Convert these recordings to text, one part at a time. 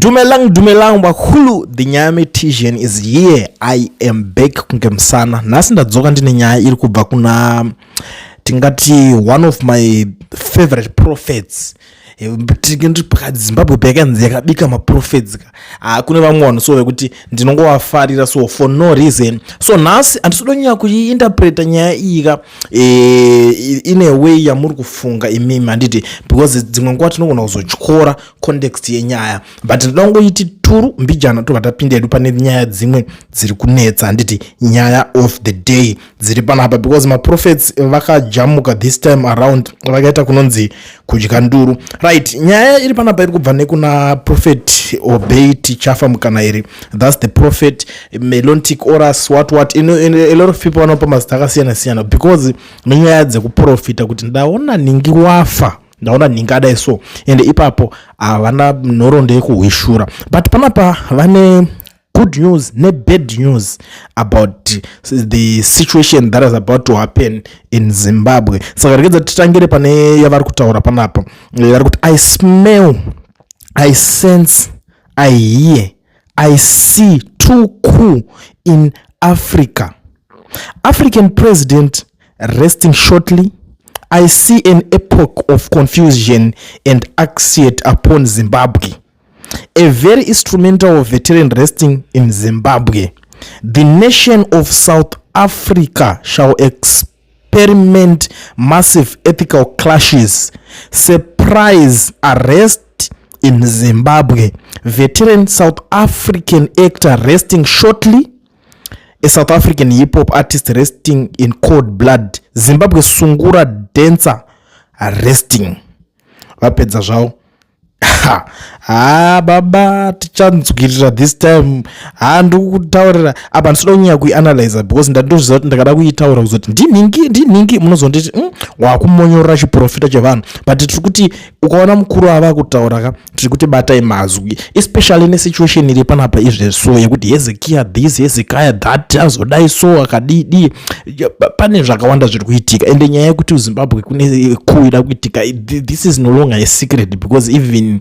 Dumelang, dumelang vakulu, the Nyametician is here. I am back kunge musana. Nhasi ndadzoka ndine nyaya iri kubva kuna tingati one of my favorite prophets. Zimbabwe payakanzi yakabika maprophets ka. Ah, kune vamwe vanhu so vekuti ndinongovafarira so for no reason. So nhasi handisi kuda kunyanya kuiinterpreta nyaya iyi ka in a way yamuri kufunga imimi, handiti? Because dzimwe nguva tinogona kuzotyora context yenyaya, but ndinoda kungoiti turu mbijana, tobva tapinda hedu pane nyaya dzimwe dziri kunetsa, handiti? Nyaya of the day dziri panapa, because maprophets vakajamuka this time around, vakaita kunonzi kudya nduru. Right, nyaya iri panapa iri kubva nekuna Prophet Obey Tichafa Mukanairi. That's the Prophet Melontic Oras, what what. A lot of people vanopa mazita akasiyana siyana because nenyaya dzekuprofita kuti ndaona nhingi wafa, ndaona nhingi adai so, ende ipapo havana nhoroondo yekuhwishura. But panapa vane good news nebad news about the situation that is about to happen in Zimbabwe. Saka regedza titangire pane yavari kutaura panapa. Vari kuti, "I smell, I sense, I hear, I see two coup in Africa. African president resting shortly. I see an epoch of confusion and anxiety upon Zimbabwe. A very instrumental veteran resting in Zimbabwe. The nation of South Africa shall experiment massive ethical clashes. Surprise arrest in Zimbabwe. Veteran South African actor resting shortly. A South African hip hop artist resting in cold blood. Zimbabwe sungura dancer resting." Vapedza zvavo. Ha baba, tichanzwirira this time. Ha, ndikutaurira apa, ndisida kunyanya kuianalyza because ndandoziva kuti ndakada kuitaura kuzoti ndinhingi ndinhingi, munozonditi wakumonyorora chiprofita chevanhu." But tiri kuti ukaona mukuru ava kutaura ka, tiri kuti batai mazwi, especially nesituation iri panapa izvezvo yekuti Hezekiah this, Hezekiah that, azodai so, akadidi. Pane zvakawanda zviri kuitika, ende nyaya yekuti Zimbabwe kune coup ida kuitika, this is no longer a secret, because even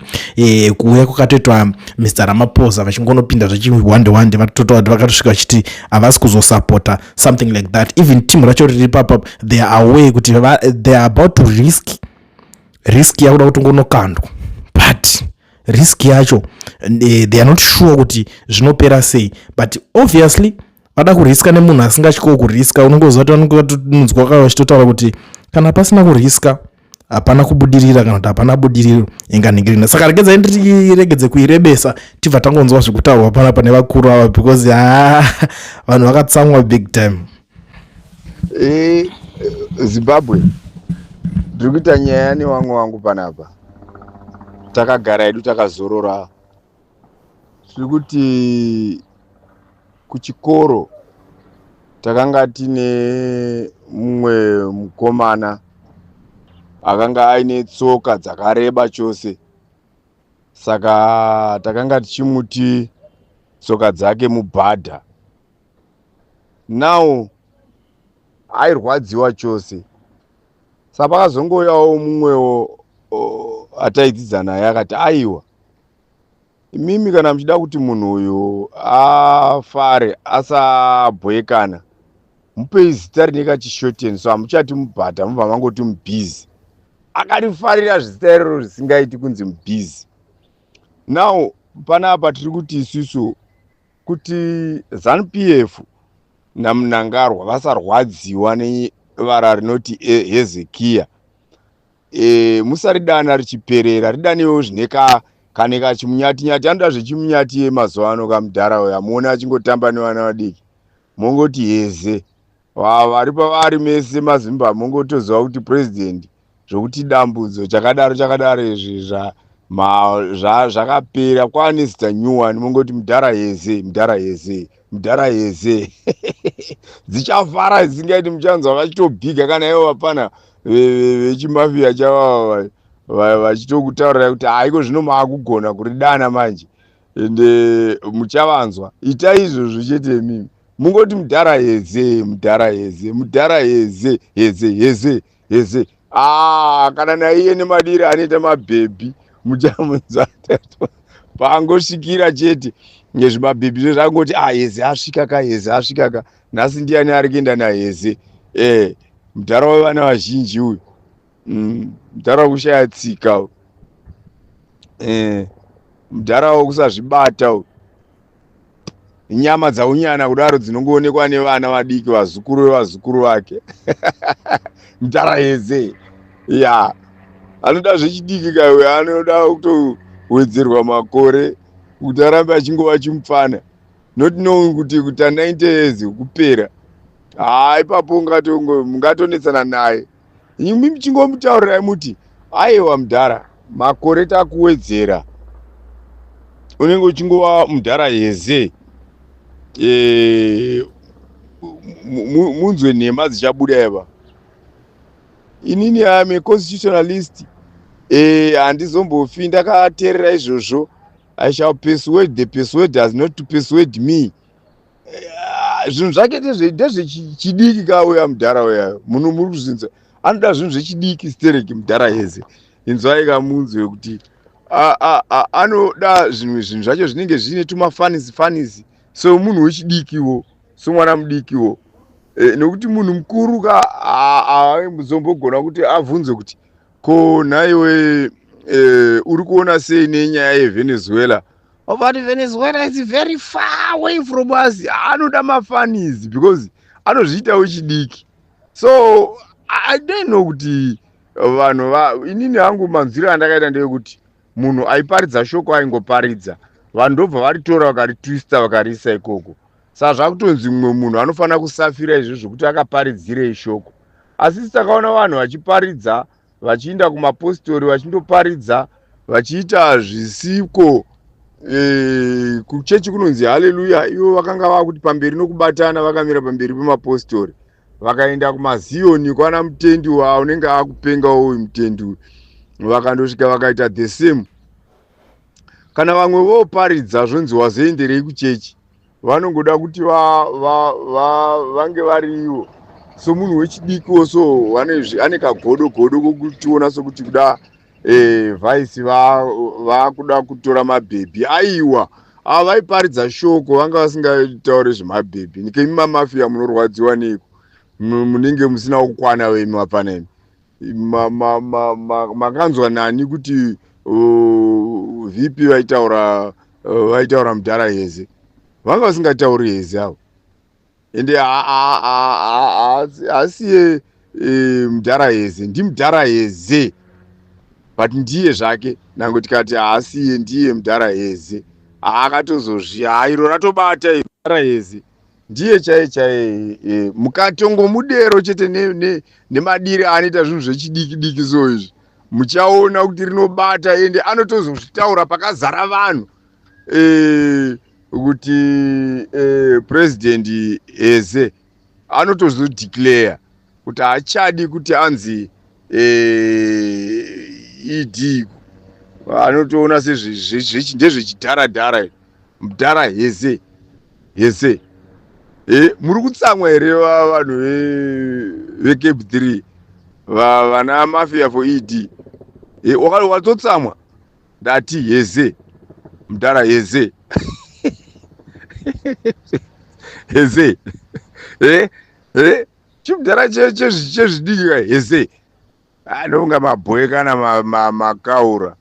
kuuya kwakatoitwa Mr Ramaphosa vachingonopinda zvachiwande wande, vatototi vakatosvika vachiti havasi kuzosapota something like that. Even team racho riri papa, they are aware kuti they are about to risk yakuda kuti ngonokandwa, but risk yacho they are not sure kuti zvinopera sei. But obviously vada kuriska nemunhu asingatyiwo kuriska. Unongoziva kuti vanonge vatonzwa vachitotaura kuti kana pasina kuriska hapana kubudirira, kana kuti hapana budiriro inganhingirina. Saka regedzai ndiregedze kuirebesa, tibva tangonzwa zvekutaurwa panapa nevakuru ava, because ha, vanhu vakatsamwa big time. Zimbabwe, ndiri kuita nyaya nevamwe vangu panapa. Takagara hedu, takazorora. Tiri kuti kuchikoro takanga tine mumwe mukomana akanga aine tsoka dzakareba chose, saka takanga tichimuti tsoka dzake mubhadha. Now airwadziwa chose, saka pakazongouyawo mumwewo ataidzidza naye, akati, "Aiwa imimi, kana muchida kuti munhu uyu afare, asabhoekana, mupei zita rine kachishorten. So hamuchati mubhadha, mubva mangoti mubhizi." Akarifarira zita iroro zvisingaiti, kunzi mubhizi. Now panapa tiri kuti isusu kuti ZANU PF naMnangagwa vasarwadziwa nevara rinoti Hezekiya. Musaridana richiperera, ridanewo zvine kane kachimunyati-nyati. Anoda zvechimunyati yemazuva ano kamudhara uyo, amuona achingotamba nevana vadiki. Mongoti heze, vari pavari mese maZimba, mongotoziva kuti purezidendi zvokuti dambudzo chakadaro chakadaro izvi zvakapera, kwaane zita nyuwani. Mongoti mudhara heze, mudhara heze, mudhara heze. Dzichafara dzisingaiti, muchanzwa vachitobhiga kana ivo vapana vechimafiya chavava vachitokutaurirai kuti haiko zvino maakugona kuridana manje, ende muchavanzwa. Itai izvozvo chete imimi, mungoti mudhara heze, mudhara heze, mudhara heze, heze, heze, heze. Aa, kana naiye nemadiri anoita mabhebhi, muchamunzwa. Paangosvikira chete nezvimabhebhi zve zvangoti ah Heze asvika ka, Heze asvika ka. Nhasi ndiani ari kuenda naHeze? Eh, mudhara wevana vazhinji uyu. Mudhara wekushaya tsika uyu. Eh, mudhara wekusazvibata uyu. Nyama dzaunyana kudaro dzinongoonekwa nevana vadiki, vazukuru vevazukuru vake. Mudhara Heze. Ya. Anoda zvechidiki ka uyu, anoda kutowedzerwa makore kuti arambe achingova chimupfana. Not knowing kuti kuta 90 years kupera. Haa, ipapo mungatonetsana naye. Imi muchingomutaurirai muti aiwa mudhara, makore takuwedzera, unenge uchingova mudhara Heze. Munzwe nhema dzichabuda ipa. Inini am a constitutionalist, handizombofi ndakateerera izvozvo. I shall persuade the persuaders not to persuade me. Zvinhu zvake ndezvechidiki ka uya mudhara uya. Munhu muri kuzvinzwa, anoda zvinhu zvechidiki stereki mudhara Heze. Inzwai kamunzwe kuti anoda zvimwe zvinhu zvacho zvinenge zvine tumafanisi fanisi, so munhu wechidikiwo, somwana mudikiwo. Nokuti munhu mukuru ka azombogona kuti abvunze kuti ko nhaiwe, uri kuona sei nenyaya yeVenezuela? But Venezuela is very far away from us. Anoda mafunnies because anozviita wechidiki. So I don't know kuti vanhu, inini hangu manzwiro andakaita ndeyekuti munhu aiparidza shoko aingoparidza, vanhu ndobva varitora vakaritwista vakariisa ikoko. Saka zvakutonzi mumwe munhu anofanira kusafira izvo zvokuti akaparidzirei shoko. Asi takaona vanhu vachiparidza, vachiinda kumapostori, vachindoparidza, vachiita zvisiko. Kuchechi kunonzi haleluya, ivo vakanga vakuti pamberi nokubatana, vakamira pamberi pemapostori. Vakaenda kumaziyoni kwana mutendi unenge akupengawo uyu mutendi uyu, vakandosvika vakaita the same. Kana vamwe voparidza zvonzi wazoenderei kuchechi, vanongoda kuti vange variwo somunhu wechidikiwo, so ane kagodo godo kokutiona sokuti kuda vice vakuda kutora mabhebhi. Aiwa, ava vaiparidza shoko, vanga vasingatauri zvemabhebhi. Nikemi mamafiya munorwadziwa neiko? Munenge musina kukwana vemi vapana imi. Makanzwa nani kuti VP vaitaura mudhara Heze? Vanga vasingatauri Heze avo, ende haasiye mudhara Heze, ndimudhara Heze, but ndiye zvake. Nange tikati haasiye, ndiye mudhara Heze. Haakatozozvi iro ratobata mudhara Heze, ndiye chaiye chaiye. Mukatongomudero chete nemadiri aanoita zvinhu zvechidiki diki, so izvi muchaona kuti rinobata. Ende anotozozvitaura pakazara vanhu kuti President Heze anotozodeclare kuti haachadi kuti anzi ED. Anotoona sezvendezvechidharadhara. Mudhara Heze, Heze. Muri kutsamwa here vanhu veCAB 3, vana mafia for ED? Watotsamwa? Ndati Heze, mudhara Heze, Heze. Chimudhara chezvidiki ka Heze, anonga mabhoe kana makaura.